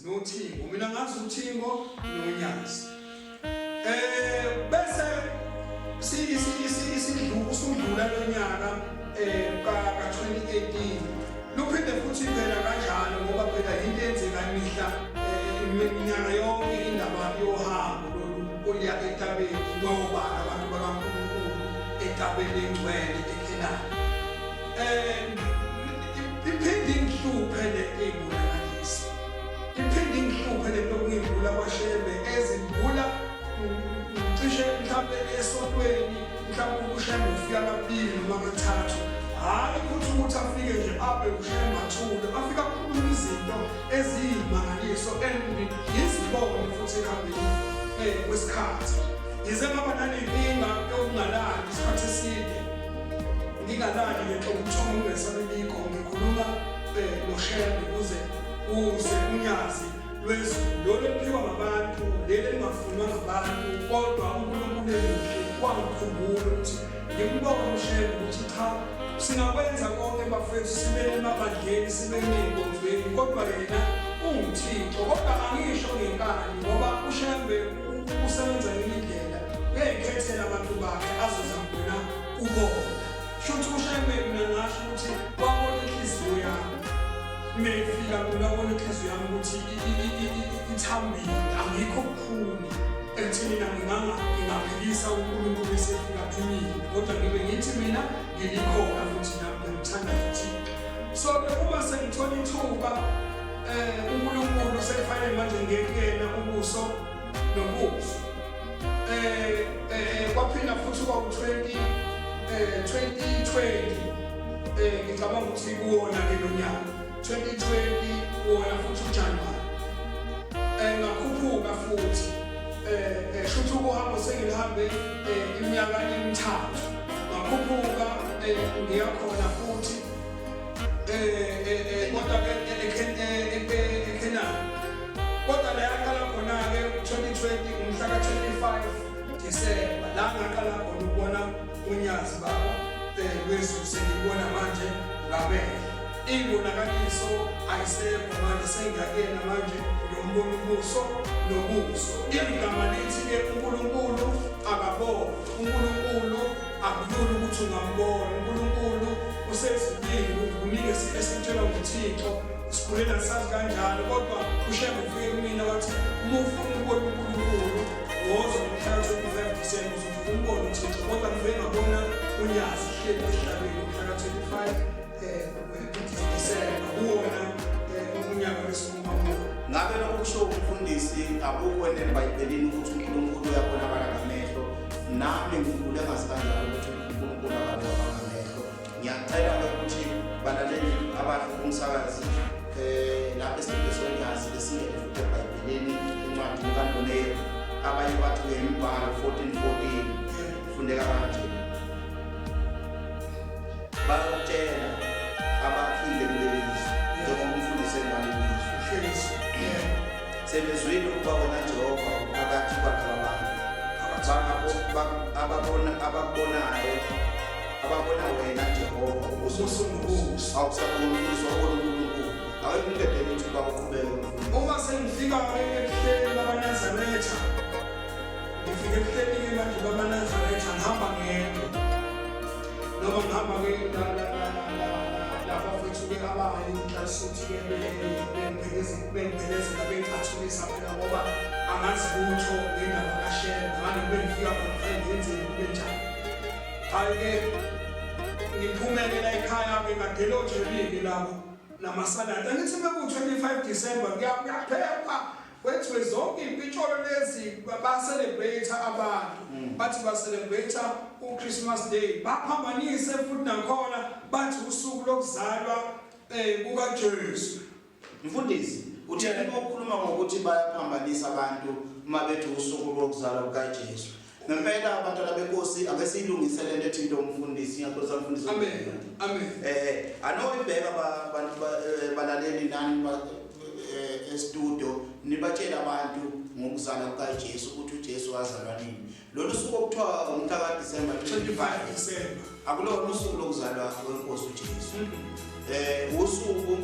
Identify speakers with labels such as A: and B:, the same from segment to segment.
A: noThingo. Mina ngazi uThingo noNyazi. Bese isidluku usudlula lonyaka ka 2018 luphinde futhi phela kanjalo, ngoba phela into eyenzeka imihla iminyaka yonke indaba yohambo lolu oluya entabeni ngoba abantu bakaNkulunkulu entabeni engcwele eKhenani. Iphinde ingihluphe le eyibonakaliso, iphinde ingihluphe le nto okungivula kwaShembe ezivula cishe mhlawumbe esontweni, mhlawumbe uShembe ufika kabili noma kathathu. Hhayi ukuthi afike nje abe uShembe athule, afike akhulume izinto eziyimangaliso and ngizibone futhi ekuhambeni kwesikhathi. Ngize ngaba nanenkinga yokungalali isikhathi eside, ngingalali ngenxa yokuthoma ungesabibikho ngikhuluma noShembe kuze kuze uNyazi lwezulu lolu eliphiwa ngabantu, leli elingafunwa ngabantu, kodwa uNkulunkulu emuhle wangikhumbula ukuthi ngimbone uShembe ukuthi cha, singakwenza konke bafethu, sibe emabandleni, sibe ney'nkonzweni, kodwa yena unguThixo. Kodwa angisho ngenkani ngoba uShembe usebenza ngenye indlela, uyayikhethela abantu bakhe azozambula kubona. Shuthi uShembe mina ngasho ukuthi wabona inhliziyo yami mefika mina, wabona inhliziyo yami ukuthi ithambile, angikho kukhuni ekuthenini ngingaphikisa uNkulunkulu esefika phimile, kodwa ngibe ngithi mina ngilikhona futhi nami ngimthanda uThixo. So-ke uma sengithola ithuba uNkulunkulu sekufanele manje ngekuyena ubuso nobuso. Kwaphinda futhi kwawu-20 2020, ngicabanga ukuthi kuwona-ke lo nyaka 2020, kuwona futhi uJanuwari, ngakhuphuka futhi. Shuthi ukuhambo sengilihambe iminyaka emithathu. Ngakhuphuka ngiyakhona futhi, kodwa-ke eKhenani, kodwa la yaqala khona-ke 2020 umhla ka-25 Disemba, la ngaqala khona ukubona uNyazi baba lwezulu. Sengibona manje ngamehlo, iy'bonakaliso ayisekho manje, sengiyakuyena manje, ngiyombona ubuso nobuso. Igama lithi-ke uNkulunkulu akabona, uNkulunkulu akulula ukuthi ungambona, uNkulunkulu usezulwini. Kuningi esikutshelwa nguThixo, sikhulela sazi kanjalo, kodwa uShembe ufike kumina wathi uma ufuna ukubona uNkulunkulu woza ngomhla ka-25 Disemba, uzofika umbone uThixo. Kodwa ngifike ngabona uNyazi hleli esihlalweni ngomhla ka-25 Disemba kuwona unyaka wesikhuluma kuwo.
B: Ngabe lokhu kusho umfundisi akukho ebhayibhelini ukuthi uNkulunkulu uyabonakala ngamehlo? Nami ngikhule ngazi kanjalo ukuthi uNkulunkulu akabonakala ngamehlo. Ngiyacela-ke ukuthi balaleli abahle kumsakazi lapha esitudio soNyazi lesingene futhi ebhayibhelini encwadini kaNomeru, abanye bathi imibhalo 14:14, fundeka kanje: bayokutshela abakhile kuleli zwe, njengoba umfundisi engaleli zwe, sebezwile ukuba wena Jehova uphakathi kwalaba bantu, ababona abakubonayo, ababona wena Jehova ubuso
A: nobuso.
B: Awusabona umfundisi, wabona uNkulunkulu. Ake ngimdedele ithuba uqhubeke mfundisi.
A: Uma sengifika-ke ebuhleni babaNazaretha, ngifike ebuhleni-ke manje babaNazaretha, ngihamba ngedwa noma ngihamba-ke labafethu-ke abayinhlisuthi-ke bengiphelezela bengicathulisa phela, ngoba angazi lutho ngendaba kaShembe. Ngane kube ngifika khona kufanele ngenzeni, kube njani? Hhayi-ke, ngiphumele la ekhaya-ke kadele ojelile labo namasaladi. Angithi beku-25 December, kuyaphepha kwethiwe zonke iy'mpintsholo lezi, ba-celebrate abantu, bathi ba-celebrate u-Christmas Day, baphambanise futhi nakhona bathi usuku lokuzalwa kukaJesu.
B: Mfundisi, uthini uma ukhuluma ngokuthi bayaphambanisa abantu uma bethi usuku lokuzalwa kukaJesu? Ngempela abantwana benkosi, ake siyilungise lento ethinta umfundisi. Ngiyaxolisa mfundisi.
A: Amen, amen.
B: Anoyibheka abantu balaleli nani e-studio, nibatshela abantu ngokuzalwa kukaJesu ukuthi uJesu wazalwa nini. Lolu suku okuthiwa umhla kaDisemba
A: 25 December
B: akulona usuku lokuzalwa kwenkosi uJesu. Usuku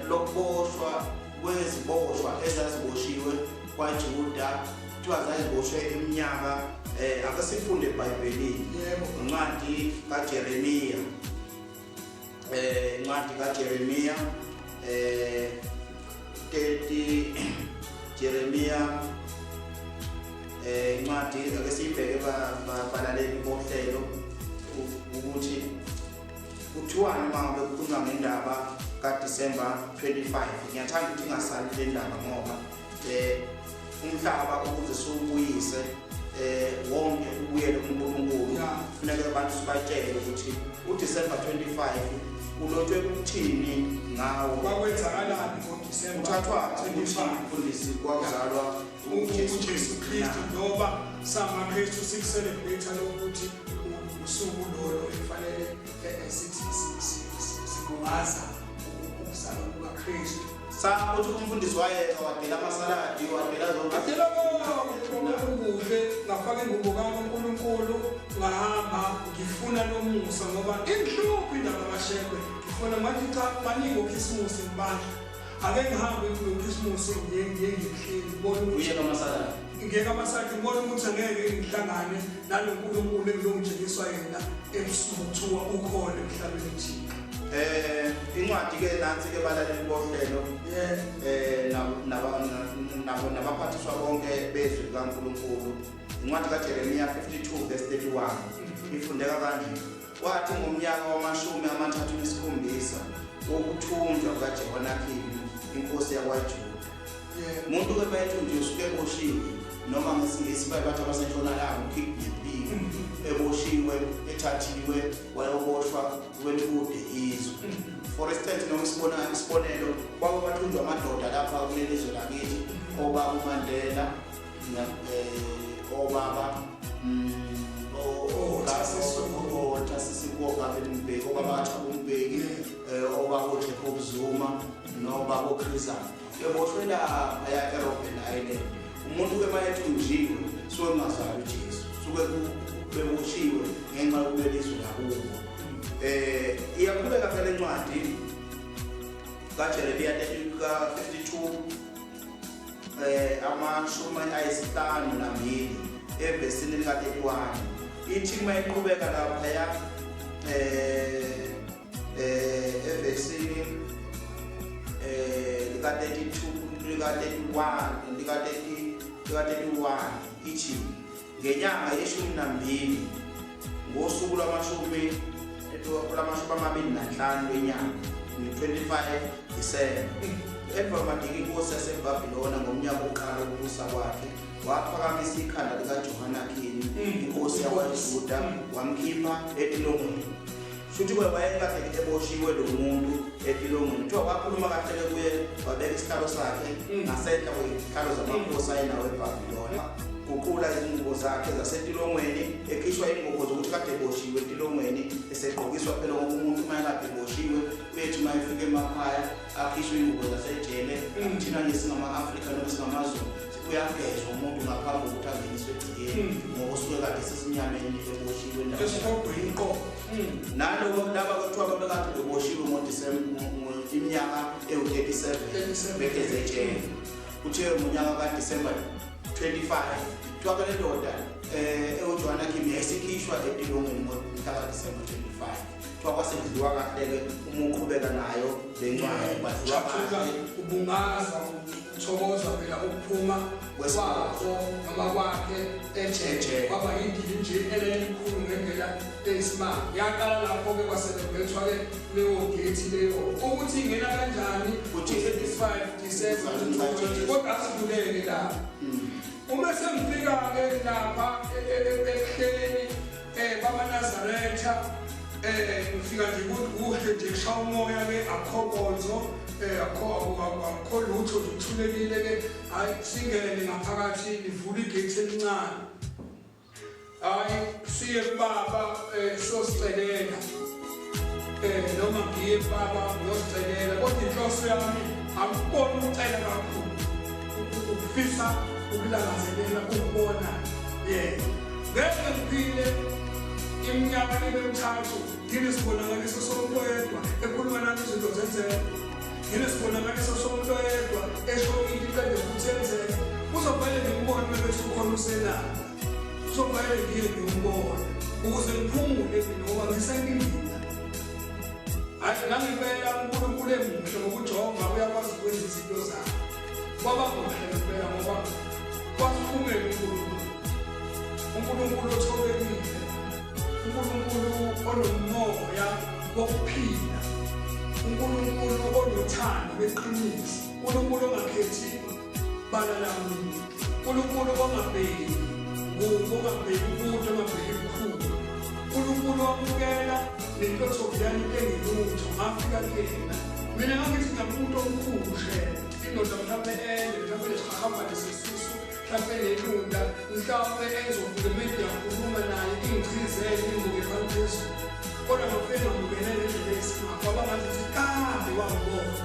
B: lokuboshwa. kweziboshwa ezaziboshiwe kwaJuda, kuthiwa zaziboshwe iminyaka. Ake sifunde eBhayibhelini.
A: Yebo.
B: Incwadi kaJeremiya, incwadi kaJeremiya, 30 Jeremiya, incwadi ake siyibheke, balaleli bohlelo, ukuthi kuthiwani uma ngabe kukhulunywa ngendaba kaDisemba 25. Ngiyathanda ukuthi ingasali le ndaba, ngoba umhlaba ukuze siwubuyise wonke ubuyele kuNkulunkulu, kufuneka abantu sibatshele ukuthi uDisemba 25 ulotshwe ukuthini ngawo.
A: Kwakwenzakalani ngoDisemba?
B: Uthathwaphi ukuthi
A: 25?
B: Mfundisi, kwakuzalwa uJesu?
A: uJesu Kristu, ngoba samaKristu sikucelebrate lokuthi usuku lolo ekufanele sithi sibungaza ukuzalwa kukaKristu.
B: Sa uthi umfundisi wayeka wadela amasaladi, wadela zonke.
A: Adela konke okuhle, ngafaka ingubo kaNkulunkulu, ngahamba ngifuna lomusa, ngoba inhlupho indaba kaShembe. Ngifuna manje, cha, baningi okhisimusi ngibandla, ake ngihambe kulokhisimusi, ngiye ngihleli ngibone ukuthi
B: Uyeka amasaladi.
A: Ngiyeka amasakhe, ngibone ukuthi angeke ngihlangane nalo nkulunkulu engizongitshengiswa yena ebusuku, kuthiwa ukhona emhlabeni uThixo.
B: Incwadi ke nansi ke, balaleli bohlelo, nabo nabaphathiswa bonke bezwi likaNkulunkulu. Incwadi kaJeremiya 52 verse 31 ifundeka kanje: Kwathi ngomnyaka wama-37 wokuthunjwa kukaJehoyakhini inkosi yakwaJuda. Umuntu ke bayethunjiwe usuke eboshiwe, noma ngesiNgisi baye bathi abasentshonalanga ukidnapiwe, eboshiwe, ethathiwe, wayoboshwa kwelikude izwe. For instance, noma sibona isibonelo, kwake kwathunjwa amadoda lapha kuleli zwe lakithi, obaba uMandela, obaba oThasisi, oGovan Mbeki, obaba Thabo Mbeki, obaba uJacob Zuma nobaba uChris Hani, beboshwe laphaya eRobben Island. Umuntu ke mayethunjiwe suke kungazalwa uJesu, suke beboshiwe ngenxa yokulwela izwe lakubo. Iyaqhubeka phela incwadi kaJeremiya 52 52 evesini lika-31, ithi uma iqhubeka laphaya evesini lika-32, lika-31, lika-30, lika-31, ithi ngenyanga ye-12, ngosuku lwama-25 lwenyanga, nge-25 December, Evil-Merodaki inkosi yaseBhabhilona ngomnyaka wokuqala wokubusa kwakhe waphakamisa ikhanda likaJehoyakhini inkosi yakwaJuda, wamkhipha etilongweni. Shuthi ke wayekade eboshiwe lo muntu etilongweni. Kuthiwa wakhuluma kahle kuye, wabeka isihlalo sakhe ngasenhla kwezihlalo zamakhosi ayenawo eBhabhilona, guqula izingubo zakhe zasetilongweni, ekhishwa ingubo zokuthi kade eboshiwe etilongweni, esegqokiswa phela, ngoba umuntu uma ekade eboshiwe uyethi uma efika emakhaya akhishwe ingubo zasejele. Thina nje singama-Afrika noma singamaZulu, uyagezwa umuntu ngaphambi kokuthi angeniswe egcekeni, ngoba usuke kade sesinyameni, eboshiwe endaweni.
A: Esihogweni qo.
B: Naloko laba kuthiwa babekade beboshiwe ngoDisemba iminyaka ewu-37
A: 37.
B: begeze ejele. Kuthiwe ngonyaka kaDisemba 25, kuthiwa ke le ndoda ewuJehoyakhini yayisikhishwa etilongweni ngomhla kaDisemba 25. Kuthiwa kwasekudliwa kahle-ke. Uma uqhubeka nayo le ncwadi, kwadliwa kahle.
A: Ubungaza uthokoza phela ukuphuma kwakho noma kwakhe ejele.
B: Ejele.
A: Kwaba yindili nje elelikhulu ngendlela eyisimanga. Yaqala lapho-ke kwaselebrethwa-ke leyo gate leyo, ukuthi ingena kanjani
B: Ku-25
A: ku-25 December. Kodwa asidlulele lapho. Uma sengifika-ke lapha ebuhleni bamaNazaretha, ngifika nje kuhle nje, kushaya umoya-ke, akukho konzo, akukho lutho nje, kuthulekile-ke. Hhayi, singene ngaphakathi, livule igate elincane. Hhayi, siye kubaba siyosicelela, noma ngiye kubaba ngiyosicelela, kodwa inhloso yami akubona ukucela kakhulu, ukufisa ukulangazelela ukubona yena. Ngeke ngiphile iminyaka ibe mithathu nginesibonakaliso somuntu oyedwa ekhuluma nami, izinto zenzeka. Nginesibonakaliso somuntu oyedwa esho into iqede futhi yenzeke. Kuzofanele ngimbone uma bethi ukhona uselapha. Kuzofanele ngiye ngiyombona ukuze ngiphumule mina ngoba ngisenkingeni. Hhayi nangempela uNkulunkulu emuhle ngoba uJehova uyakwazi ukwenza izinto zakhe. Kwaba kuhle ngempela ngoba kwasiphumela uNkulunkulu. uNkulunkulu othobekile, uNkulunkulu onomoya wokuphila, uNkulunkulu onothando lweqiniso, uNkulunkulu ongakhethi bala lamuntu, uNkulunkulu ongabheki ngubo, ongabheki umuntu, ongabheki mkhulu. uNkulunkulu wamukela nentothoviyane into engelutho ngafika kuyena. Mina ngangithi ngiyamuntu omkhulu shela, indoda mhlawumbe ende, mhlawumbe nesihahambane sesisu, mhlawumbe nelunda, mhlawumbe ezofika media ngikhuluma naye ingichizele ingibuke phansi phezulu. Kodwa ngafike ngamukele ngendlela eyisimanga, kwaba ngathi kade wangibona.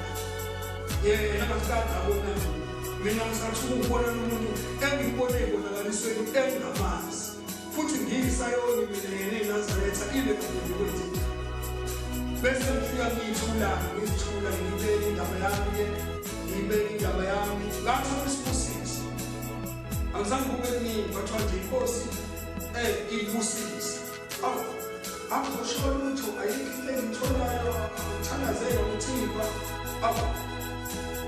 A: Yena ngathi kade abona mina. Mina ngisathuka ukubona lo muntu engikubone ebonakalisweni engingamazi. Futhi ngiyisayoni mina yena eNazaretha ibe kade ngikwenzile. Bese ngifika ngiyithula ngizithula ngiyibeke indaba yami-ke ngiyibeke indaba yami ngathola isibusiso. Angizange kube kuningi kwathiwa nje inkosi ikubusise. Awu angizosho lutho ayikho into engiyitholayo angithandazela ukuthimba. Awu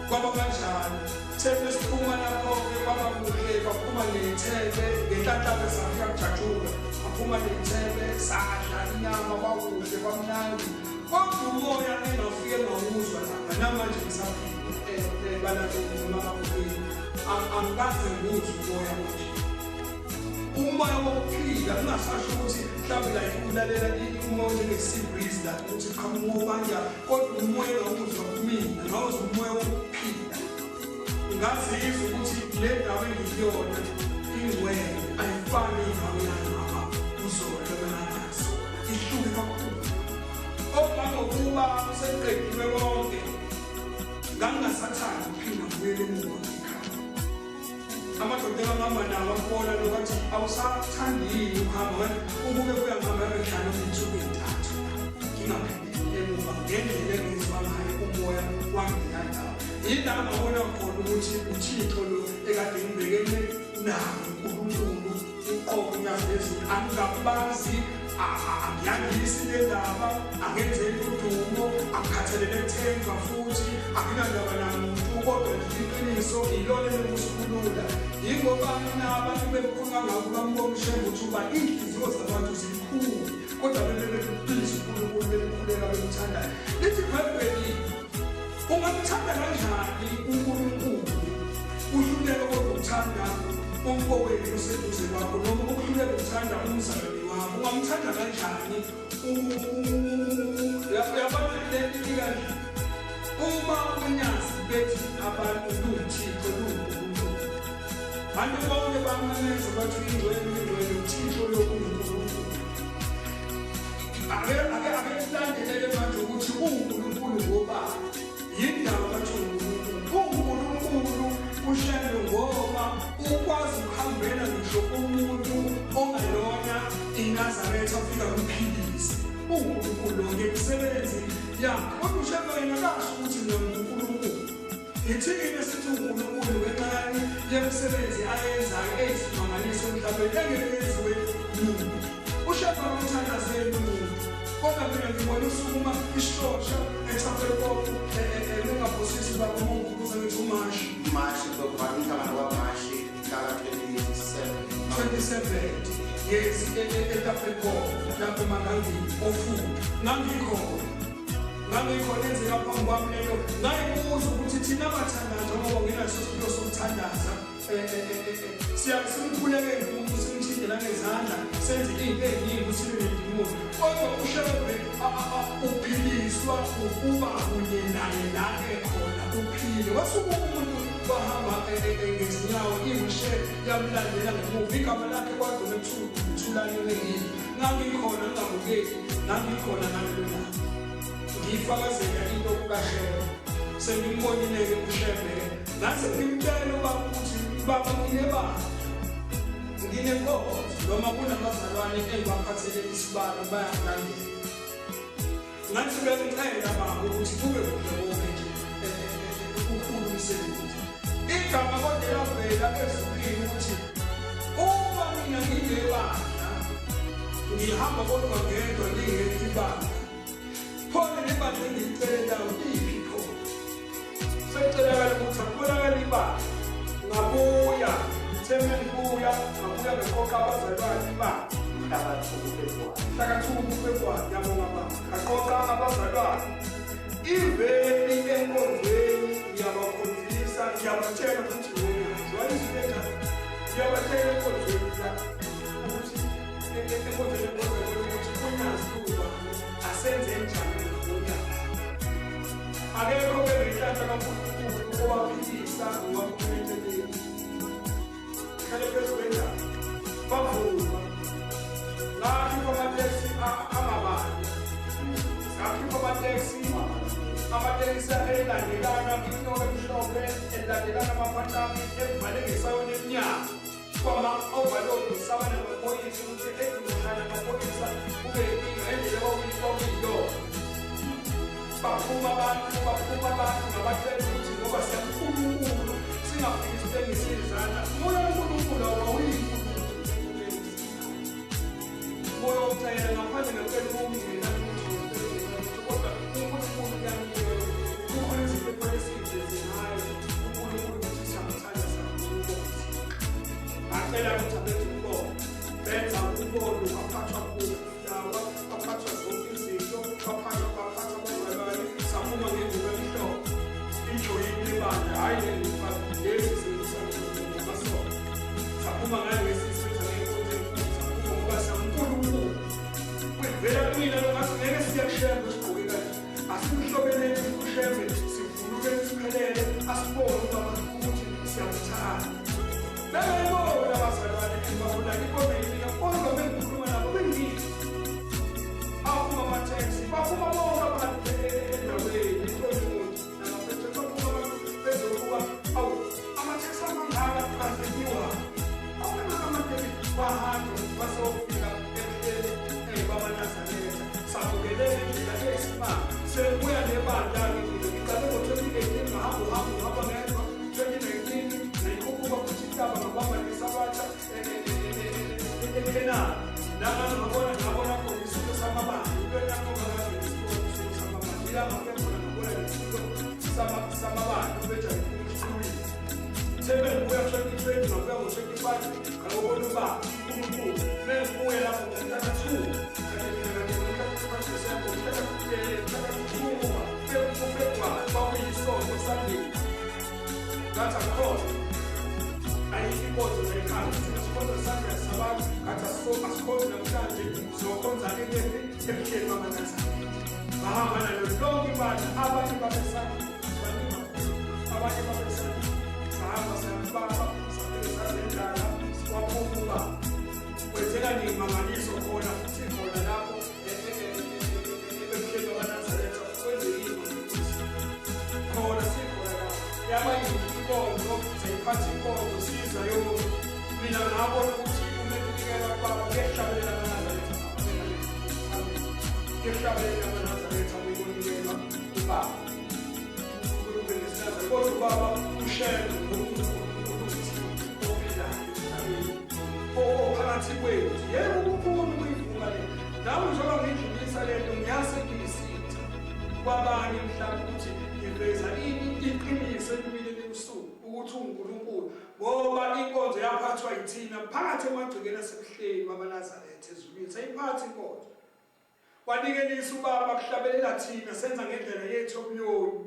A: kwaba kanjalo. Thebe siphuma lapho-ke kwaba kuhle kwaphuma nethebe ngenhlanhla safika kujatshulwa kwaphuma nethebe sadla inyama kwakuhle kwamnandi kodwa umoya engafike ngawuzwa lapha namanje ngisaphila balaleli noma babukeli angikaze ngiwuzwe umoya onje umoya wokuphila kungasasho ukuthi mhlawumbe like ulalela umoya njenge-sea breeze la ukuthi qhamuka obanja kodwa umoya engawuzwa kumina ngawuzwa umoya wokuphila ngazizwa ukuthi le ndawo engikuyona ingcwele ayifani indawo yangapha kuzona noma ngangazona ihluke kakhulu okungangokuba sekuqediwe konke ngangingasathandi ukuphinda ngibuyele emuva ekhaya. Amadoda engangihamba nawo akubona lokho athi awusathandi yini ukuhamba ngathi ukube kuya ngihamba ngihlala izinsuku ey'ntathu ngingaphindeli emuva ngendlela engizwa ngayo umoya wangileya ndawo. Yila ngabona khona ukuthi uThixo lo ekade ngibhekene naye uNkulunkulu uqobo uNyazi lwezulu angingabazi angiyandisi le ndaba angenzeli udumo angikhathalele kuthenjwa futhi anginandaba namuntu kodwa nje iqiniso ilona elikusikhulula yingoba mina abantu bekhuluma ngakho bambona uShembe ukuthi uba iy'nhliziyo zabantu zikhulu kodwa bebe bekubiza uNkulunkulu bemkhuleka bemthandayo lithi ibhayibheli ungamthanda kanjani uNkulunkulu uhluleke kodwa ukuthanda umfowenu oseduze kwakho noma uhluleke ukuthanda umzalwane wakho ungamthanda kanjani uyabona le nto kanje uma unyazi bethi abantu luwuthixo luwunkulunkulu abantu bonke bamemeza bathi uyingcwele uyingcwele uthixo lokuwunkulunkulu ake ake ake silandelele manje ukuthi uwunkulunkulu ngobani yindaba bathi uwunkulunkulu uwunkulunkulu uShembe ngoba ukwazi ukuhambela ngisho umuntu ongalona iNazaretha ufika kumphilise uwunkulunkulu ngemisebenzi yakhe kodwa uShembe yena kasho ukuthi mina nguNkulunkulu yithini esithi uNkulunkulu ngenxa yani yemisebenzi ayenzayo eyisimangaliso emhlabeni engeke yenziwe muntu uShembe akamthandazeli umuntu kodwa mina ngibona usukuma ishosha eTafelkop engaphosisi baba uma ngikhumbuza ngithi umashi
B: Mashi kuzokuvala umhlangano kwaMashi mhla ka-27
A: 27 yes eTafelkop lapho emangangini ofudu ngangikhona ngangikhona enzeka phambi kwami lento ngayibuza ukuthi thina abathandaza ngoba nginaso isiphiwo sokuthandaza siyabe simkhulekele umuntu simthinte nangezandla senze into ey'ningi ukuthi sibe nedimoni kodwa uShembe uphiliswa ukuba kunye naye la ekhona uphile wasuke umuntu wahamba ngezinyawo iwheelchair yamlandela ngemuva igama lakhe kwagcina kuthiwa uThulani Wengile ngangikhona ngingabukeki ngangikhona ngalelo langa ngiyifakazela into kukaShembe sengimbonile-ke uShembe ngase ngimtshela ubaba ukuthi baba nginebandla nginenkonzo noma kunabazalwane engibaphathele isibalo bayangilandela ngathi bengicela baba ukuthi kube kuhle konke nje Mkhulu umsebenzi. Igama kodwa lavela ezulwini ukuthi uma mina nginebandla ngihamba kodwa ngedwa lingekho ibandla. Pho leli bandla engilicelayo liphi pho? Secelakala ukuthi akubonakala ibandla. Ngabuya, ngithe mengibuya, ngabuya ngeqoqa abazalwane ibandla.
B: Mhla ka-2 February.
A: Mhla ka-2 February, ngiyabonga baba. Ngaqoqa abazalwane. Iveli enkonzweni ngiyabakhonzisa, ngiyabatshela ukuthi wena wayizwe njani. Ngiyabatshela enkonzweni la ukuthi enkonzweni enkonzweni ukuthi unyazi lubani, asenze njani ngonyazi. Akekho ke ngenhlanhla kaNkulunkulu owaphilisa waphuma endleleni. Khale phezu kwendaba. Bavuma. Ngakhipha amateksi angabani. Ngakhipha amateksi amatekisi elandelana inyoka emhlophe elandelana amaphatami evale ngesayoni emnyama. Kwama-overload ngisaba namaphoyisa ukuthi ethi ngizoshaya namaphoyisa kube yinkinga endlela kwakuyiyona. Baphuma abantu, baphuma abantu ngabatshela ukuthi ngoba siyaNkulunkulu singafiki sibengisirizana. Umoya kaNkulunkulu awuyikho. Moya wokucela ngaphandle ngempela ukungena lutho kodwa uNkulunkulu uyanika. Kukhona izinto ekufanele siyiveze ngayo uNkulunkulu ukuthi siyamthanda siyamkhonza. Ngacela ukuthi abenze umbono. Benza umbono waphathwa kuyawa, waphathwa zonke izinto, waphathwa baphathwa abazalwane, saphuma ngengubo emhlophe. Ijoyini ibandla, hhayi le ngubo, lezi ngamasonto. Saphuma ngayo ngesisitha ngenkonzo enkulu, saphuma ngoba siyaNkulunkulu. Kwevela kumina lo ngathi ngeke siye kuShembe sigqoke kanje. Asimhlobeleni uShembe, sivunuleni siphelele, asibone ubaba ukuthi siyamthanda. Bengayibona abazalwane engibabona ngibona yini kodwa bengikhuluma nabo bengizwa. Aphuma amateksi, baphuma bonke abantu endaweni, iTollywood namaphethe baphuma abantu bezobuka, awu amateksi amangaka azenyiwa. Awena amateksi bahamba basofika ebuhleni bamaNazaretha. Samukelele indlela eyisimanga. Sekubuya nebandla-ke mina ngiqale ngo-2018 ngahamba uhambo ngihamba ngedwa. 2019 ngayikhuphuka futhi intaba ngabamba nesabatha eKhenani. Nangani ngabona ngabona khona isilo samabandla. Into enaqoka ngazo isilo samabandla. Ila ngafika khona ngabona lesilo samabandla ubejayele ukuqhubile. Sebe ngibuya 2020 ngabuya ngo-25 ngabona uba uNkulunkulu. Mengibuya lapho ngomhla ka-2 kwakuyisonto Sunday. Ngathi akukhona. Ayikho inkonzo ekhaya. Thina sikhonza Sunday sabantu, ngathi asikhonzi namhlanje, sizokhonza enepi ebuhleni bamaNazaretha. Bahamba nalo lonke ibandla, abanye babesandile, baningi kakhulu, abanye babesandile. Sahamba sayakubamba, safike sazendlala, waphuma ubaba. Kwenzeka ney'mangaliso khona futhi khona lapho ebuhleni bamaNazaretha kwenzeka iy'mangaliso. Khona sikhona lapho. Yaba inkonzo, sayiphatha inkonzo, siza yo. Mina ngabona ukuthi uma kunikela kubaba kuyahlabelela amaNazaretha. Kuyahlabelela amaNazaretha kuyonikelwa ubaba. Unkulunkulu nesiNazaretha. Kodwa ubaba uShembe nguNkulunkulu ophilayo emhlabeni. Ophakathi kwethu. Yebo kukhulu ukuyivuma le. Nami njengoba ngidlulisa le nto ngiyase ngiyisitha kwabanye mhlawumbe ukuthi ngiveza ini iqiniso elimile limsuku ukuthi uNkulunkulu ngoba inkonzo yaphathwa yithina phakathi emagcekeni asebuhleni bamaNazaretha ezulwini sayiphatha inkonzo. Wanikelisa ubaba kuhlabelela thina senza ngendlela yethu yobuyoni.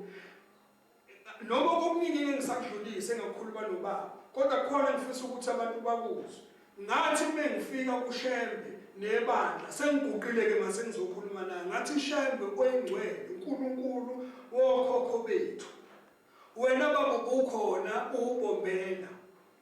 A: Noma okuningi engisakudlulise engakhuluma nobaba kodwa khona ngifisa ukuthi abantu bakuzwe. Ngathi uma ngifika kuShembe nebandla sengiguqile-ke mase ngizokhuluma naye ngathi Shembe oyingcwele uNkulunkulu wokhokho bethu wena baba ubukhona uwubombela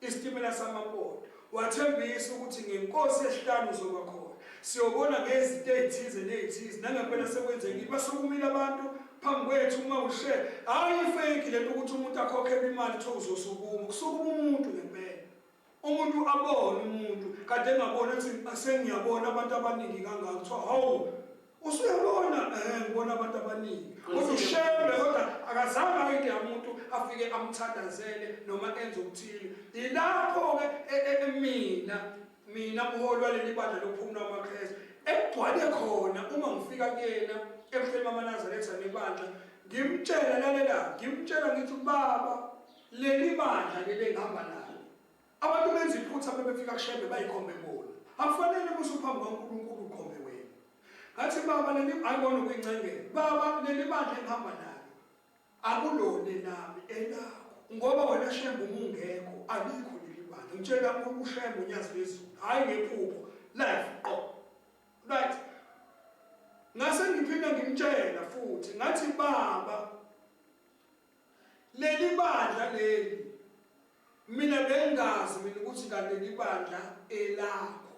A: isitimela samapondo wathembisa ukuthi ngenkosi yesihlanu uzoba khona siyobona ngezinto ey'thize ney'thize nangempela sekwenzekile basukumile abantu phambi kwethu uma ushe hhayi ifeki lento ukuthi umuntu akhokhele imali kuthiwa uzosukuma kusukuma umuntu ngempela umuntu abone umuntu kade engaboni ethi sengiyabona abantu abaningi kangaka kuthiwa hawu usuyabona ngibona abantu abaningi kodwa uShembe kodwa akazange ayide umuntu afike amthandazele noma enze okuthile. Yilapho-ke e, e, e, mina mina mholi waleli bandla lokuphumula kwamaKristu ekugcwale khona uma ngifika kuyena ebuhleni bamaNazaretha nebandla ngimtshela lalela ngimtshela ngithi baba leli bandla leli engihamba nalo abantu benza iphutha bebefika kushembe bayikhombe bona akufanele ukuthi uphambi kwaNkulunkulu ukhombe wena ngathi baba leli ayibona ukuyincengela baba leli bandla engihamba nalo Akulona elami elakho ngoba wena Shembe uma ungekho alikho leli bandla. Ngitshela uShembe uNyazi lwezulu hhayi ngephupho life qo. Right. Ngase ngiphinda ngimtshela futhi ngathi baba leli bandla leli Mina bengingazi mina ukuthi kanti leli bandla elakho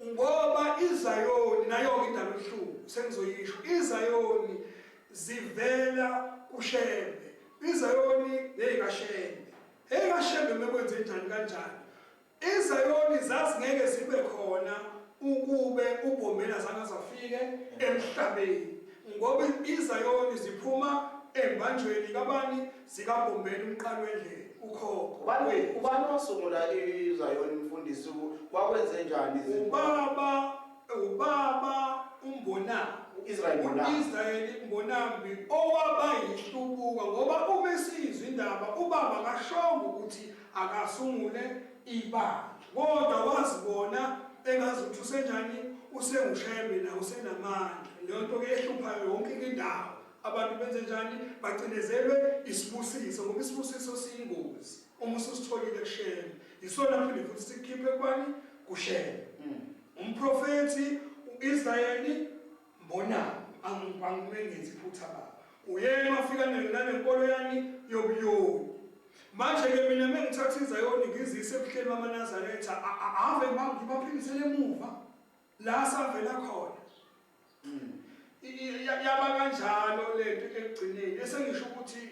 A: ngoba iZayoni nayo-ke indaba ebuhlungu sengizoyisho iZayoni zivela kuShembe iZayoni yeyikaShembe eyikaShembe mekwenze njani kanjani iZayoni zazingeke zibe khona ukube uBhombela zange azafike emhlabeni ngoba iZayoni ziphuma embanjweni kabani zikaBhombela umqali wendlela ukhokho
B: Ubani ubani wasungula iZayoni mfundisi kwakwenze njani izinto?
A: Ubaba ubaba uMbonambi
B: U-Israel Mbonambi.
A: U-Israel Mbonambi owaba yihlubuka ngoba uma esizwa indaba ubaba akashongo ukuthi akasungule ibandla kodwa wazibona engazi ukuthi usenjani usengushembe na usenamandla leyo nto ke ehluphayo yonke indawo abantu benze njani bacindezelwe isibusiso ngoba isibusiso siyingozi uma ususitholile kushembe yisona phinde futhi sikukhiphe kubani kushembe hmm. umprofethi uIsrayeli mbona angimengenzi iphutha baba uyena wafika nalenkolo yani yobuyoni manje ke mina mengithatha izayoni ngizise ebuhleni bamaNazaretha ave ngibaphindisele emuva la savela khona hmm. yaba kanjalo lento ekugcineni esengisho ukuthi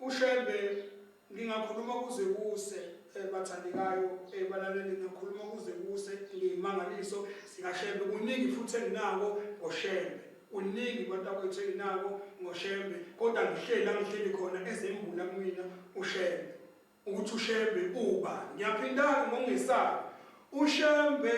A: uShembe ngingakhuluma kuze kuse eh, bathandekayo eh, balaleli ngingakhuluma kuze kuse ngiyimangaliso sikaShembe kuningi futhi enginako ngoShembe kuningi bantakwethu enginako ngoShembe kodwa ngihleli la ngihleli khona ezembula kumina uShembe ukuthi uShembe ubani. Ngiyaphinda-ke ngokungesabi, uShembe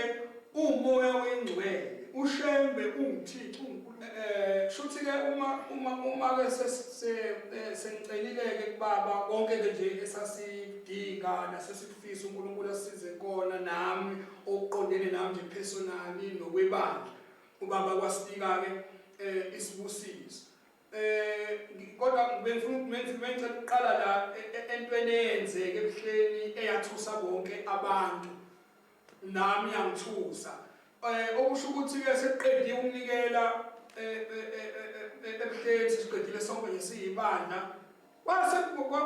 A: uwumoya oyingcwele, uShembe unguThixo, uNkulunkulu. Eh, shuthi-ke uma uma uma-ke eh, sengicelile-ke kubaba konke-ke nje esasidinga nasesikufisa uNkulunkulu asisize kona nami okuqondene nami nje personally nokwebandla ubaba kwasibika-ke eh, isibusiso Eh kodwa bengifuna bengicela ukuqala la e, e, entweni eyenzeke ebuhleni eyathusa bonke abantu. Nami yangithusa. Eh okusho ukuthi ke sekuqediwe ukunikela eh, eh, ebuhleni sesiqedile sonke nje siyibandla. Kwase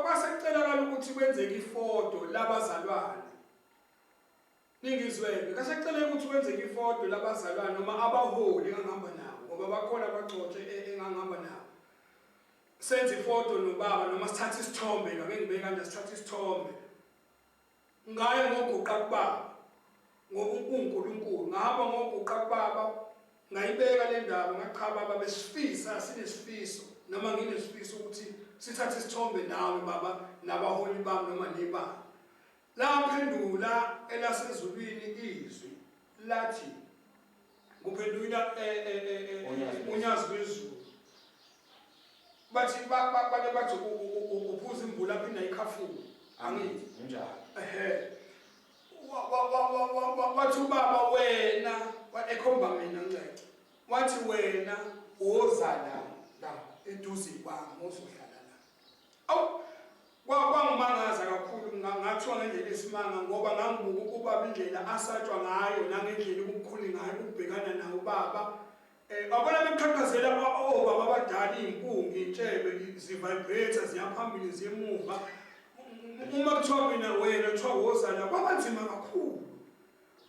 A: kwase kucelakala ukuthi kwenzeke ifoto labazalwane. Ningizwele, kasekuceleke ukuthi kwenzeke ifodo labazalwane noma abaholi engangihamba nabo ngoba bakhona abagcotshwe e, engangihamba nabo. Senze ifodo nobaba noma sithathe isithombe ngake ngibeke kanje sithathe isithombe. Ngaye ngoguqa kubaba ngoba uNkulunkulu ngahamba ngoguqa kubaba ngayibeka le ndaba ngacha baba besifisa sinesifiso noma nginesifiso ukuthi sithathe isithombe nawe baba nabaholi bami noma nebaba Laphendula elasezulwini izwi lathi kuphendula eh, eh, eh, unyazi lwezulu bathi bake bathi uphuza imvula aphinda ikhafule angithi
B: njalo
A: ehe wathi ubaba wena ekhomba mina ncece wathi wena woza la la eduze kwami ozohlala la Awu kwangimangaza kakhulu ngathiwa ngendlela esimanga ngoba ngangibuka ubaba indlela asatshwa ngayo nangendlela ukukhuli ngayo ukubhekana nawo ubaba eh babona beqhaqhazela obaba abadala iy'mpunga iy'ntshebe zi-vibrator ziyaphambili ziyemuva uma kuthiwa mina wena kuthiwa wozala kwaba nzima kakhulu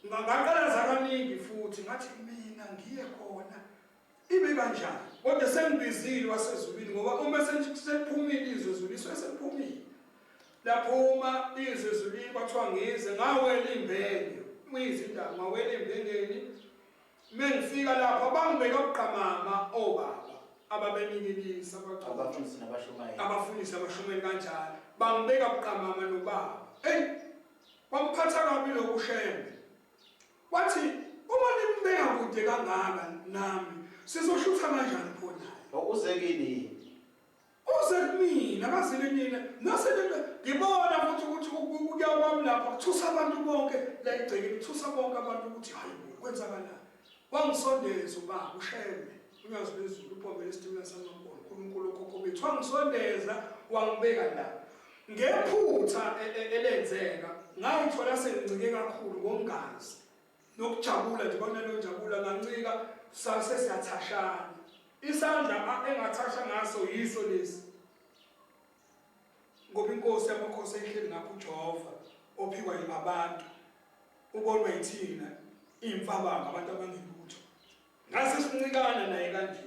A: ngaqalaza kaningi futhi ngathi mina ngiye khona Ibe kanjani? Kodwa sengibizile wasezulwini ngoba uma seliphumile izwi ezulwini isuke seliphumile. Laphuma izwi ezulwini kwathiwa ngize ngawela imbenge. Uyizwe indaba ngawela imbengeni. Mengifika lapha bangibeka buqamama obaba. Ababenikilisa abagcotshwa.
B: Abafundisi nabashumayeli.
A: Abafundisi nabashumayeli kanjalo. Bangibeka buqamama nobaba. Eyi, kwamphatha kabi lokhu uShembe. Wathi uma nimbeka kude kangaka nami sizoshutha kanjani pho naye?
B: Uze kini yini?
A: Uze kumina akazile nina nase ngibona futhi ukuthi ukuya kwami lapha kuthusa abantu bonke la egcekeni kuthusa bonke abantu ukuthi hayi bo kwenzakalani. Wangisondeza ubaba uShembe uNyazi lwezulu uPombe lesitimela samankolo uNkulunkulu okhokho bethu wangisondeza wangibeka la. Ngephutha e, e, elenzeka ngayithola sengincike kakhulu ngongazi nokujabula nje kwanaleyo njabula ngancika sase siyathashana isandla engathasha ngaso yiso lesi ngoba inkosi yamakhosi ehleli ngapha uJehova ophikwa abantu ubonwa yithina imfabanga abantu abangelutho ngase sincikana naye kanje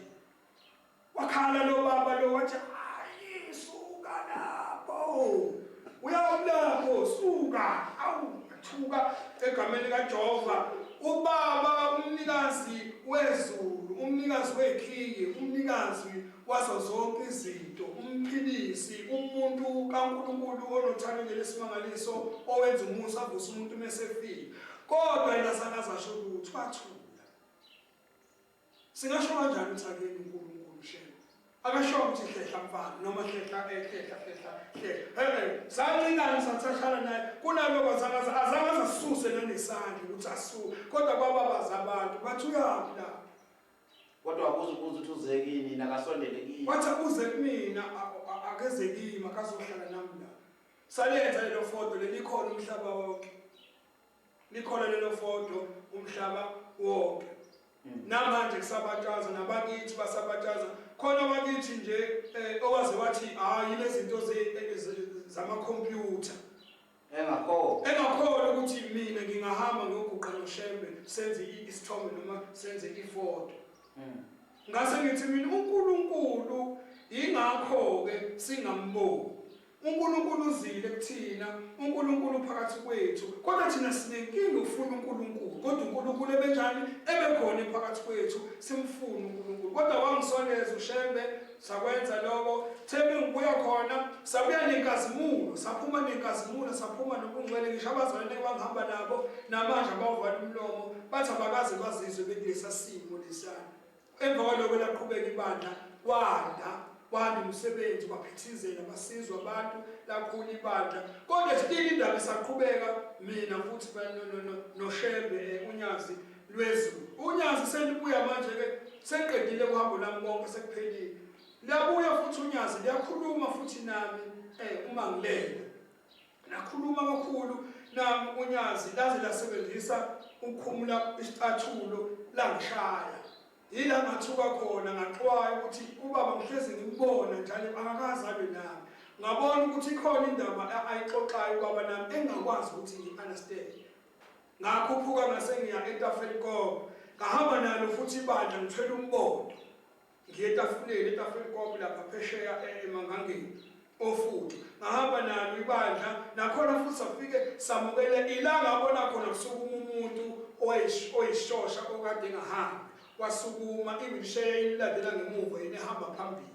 A: Wakhala lo baba lo wathi hayi suka lapho. Uyawulapho suka. Awu thuka egameni likaJehova. Ubaba umnikazi wezulu, umnikazi wekhiye, umnikazi wazo zonke izinto, umphilisi, umuntu kaNkulunkulu onothando nje lesimangaliso owenza umusa avusa umuntu mesefile. Kodwa yena sakaze asho lutho wathula. Singasho kanjani ukuthi akuyena uNkulunkulu shame? Akasho ukuthi hlehla mfana noma hlehla eh hlehla hlehla hlehla. Hey sancikana sathashana naye kunaloko azangaze azangaze asuse nanesandla ukuthi asuke kodwa kwababaza abantu bathi uyaphi la.
B: Kodwa wabuza ubuza ukuthi uze kini nakasondele kini.
A: Wathi uze kumina akeze kimi akazohlala nami la. Salenza lelo foto lelikhona umhlaba wonke. Likhona lelo fodo umhlaba wonke. Namanje kusabatshaza nabakithi basabatshaza khona abakithi nje eh, owaze wathi hayi lezi zinto eh, zamakhompyutha
B: engakholwa
A: engakholwa ukuthi mina ngingahamba ngiyoguqa noShembe senze isithombe noma senze ifoto Ngase ngithi mina uNkulunkulu ingakho-ke singamboni. UNkulunkulu uzile kuthina, uNkulunkulu uphakathi kwethu, kodwa thina sinenkinga ukufuna uNkulunkulu. Kodwa uNkulunkulu ebenjani? Ebekhona ephakathi kwethu, simfuna uNkulunkulu. Kodwa wangisondeza uShembe, sakwenza lokho. Thembe ngibuya khona, sabuya nenkazimulo, saphuma nenkazimulo, saphuma nobungcwele. Ngisho abazalwane engangihamba nabo namanje abawuvala umlomo, bathi abakaze bazizwe bekulesa simo lesiyana. Emva kwaloko laqhubeka ibandla kwanda kwanda umsebenzi kwaphithizela basizwa abantu lakhula ibandla kodwa still indaba isaqhubeka mina futhi noShembe eh, uNyazi lwezulu uNyazi selibuya manje ke sengiqedile uhambo lami konke sekuphelile liyabuya futhi uNyazi liyakhuluma futhi nami eh uma ngilele Nakhuluma kakhulu nami uNyazi laze lasebenzisa ukukhumula isicathulo langishaya. Yila ngathuka khona ngaxwaya ukuthi ubaba ngihlezi ngimbona njalo akakaze alwe nami. Ngabona ukuthi ikhona indaba ayixoxayo ubaba nami engingakwazi ukuthi ngi-understand. Ngakhuphuka ngase ngiya eTafelkop. Ngahamba nalo futhi ibandla ngithwele umbondo. Ngiye etafuleni eTafelkop lapha phesheya eMangangeni ofudu ngahamba nalo ibandla nakhona futhi safike samukele ila ngabona khona kusukuma umuntu oyishosha okade engahambi wasukuma i-wheelchair imlandela ngemuva yena ehamba phambili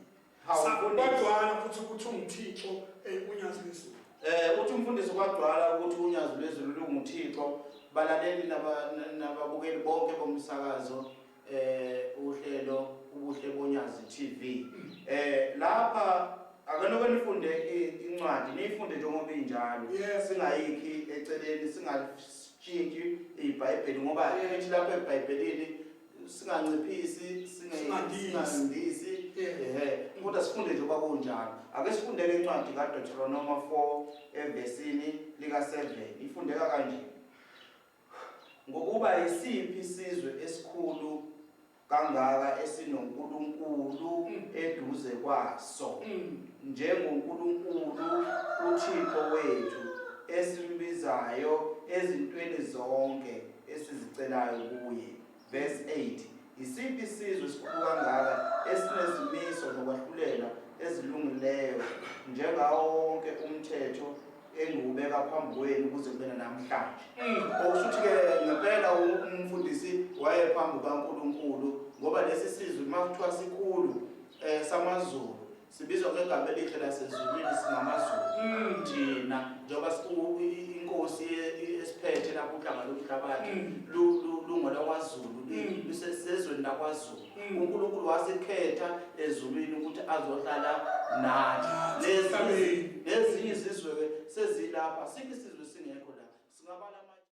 A: kwagcwala futhi ukuthi unguthixo eh, unyazi lwezulu
B: Eh uthi umfundisi kwagcwala ukuthi unyazi lwezulu lunguthixo balaleli nababukeli bonke bomsakazo eh uhlelo ubuhle bonyazi TV eh lapha akanoke nifunde incwadi niyifunde njengoba injalo singayikhi eceleni singatshintshi iBhayibheli ngoba lithi lapha eBhayibhelini singanciphisi singandisi ehe kodwa sifunde njengoba kunjalo ake sifundele incwadi kaDeuteronomy 4 evesini lika 7 ifundeka kanje Ngokuba yisiphi isizwe esikhulu kangaka esinoNkulunkulu eduze kwaso, njengoNkulunkulu uThixo wethu, esimbizayo ezintweni zonke esizicelayo kuye? Verse 8. Yisiphi isizwe esikhulu kangaka esinezimiso nokwahlulela ezilungileyo njengawo wonke umthetho engiwubeka phambi kwenu kuze kube namhlanje mm. okusho ukuthi-ke ngempela umfundisi wayephambi kukaNkulunkulu ngoba lesi sizwe uma kuthiwa sikhulu eh samaZulu sibizwa ngegama elihle lasezulwini singamaZulu thina njengoba inkosi esiphethe lapho uhlanga lomhlabathi lungolakwaZulu lusesezweni lakwaZulu uNkulunkulu wasikhetha ezulwini ukuthi azohlala nathi. Lezi nezinye izizwe ke sezilapha, sikho isizwe singekho la singabala.